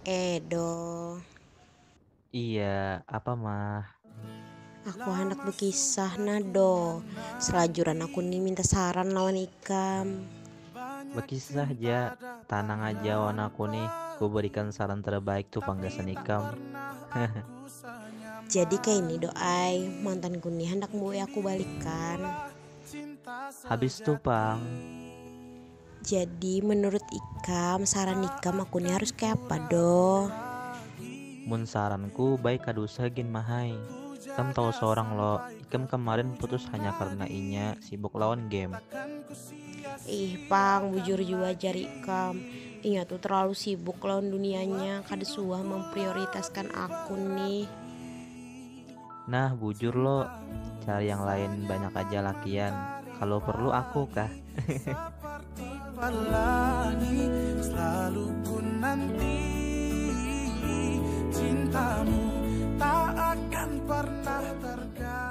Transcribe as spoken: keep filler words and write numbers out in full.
Eh, Do. Iya, apa mah? Aku handak bekisah nah, Do. Selajuran aku ni minta saran lawan ikam. Bekisah ja, tanang aja wan aku nih. Ku berikan saran terbaik tu pang gasan ikam. Jadi kaini, Do ai, mantanku ni handak membuai aku balikan. Habis tu pang. Jadi menurut ikam, saran ikam aku ni harus kaya apa, Do? Mun saranku, baik kada usah gin mah ai. Ikam tahu sorang lo, ikam kemarin putus hanya karena inya sibuk lawan game. Ih pang, bujur jua jar ikam. Inya tu terlalu sibuk lawan dunianya, kada suah memprioritaskan aku nih. Nah, bujur lo, cari yang lain banyak aja lakian. Kalau perlu aku kah? Pelangi selalu ku nanti, cintamu tak akan pernah terganti.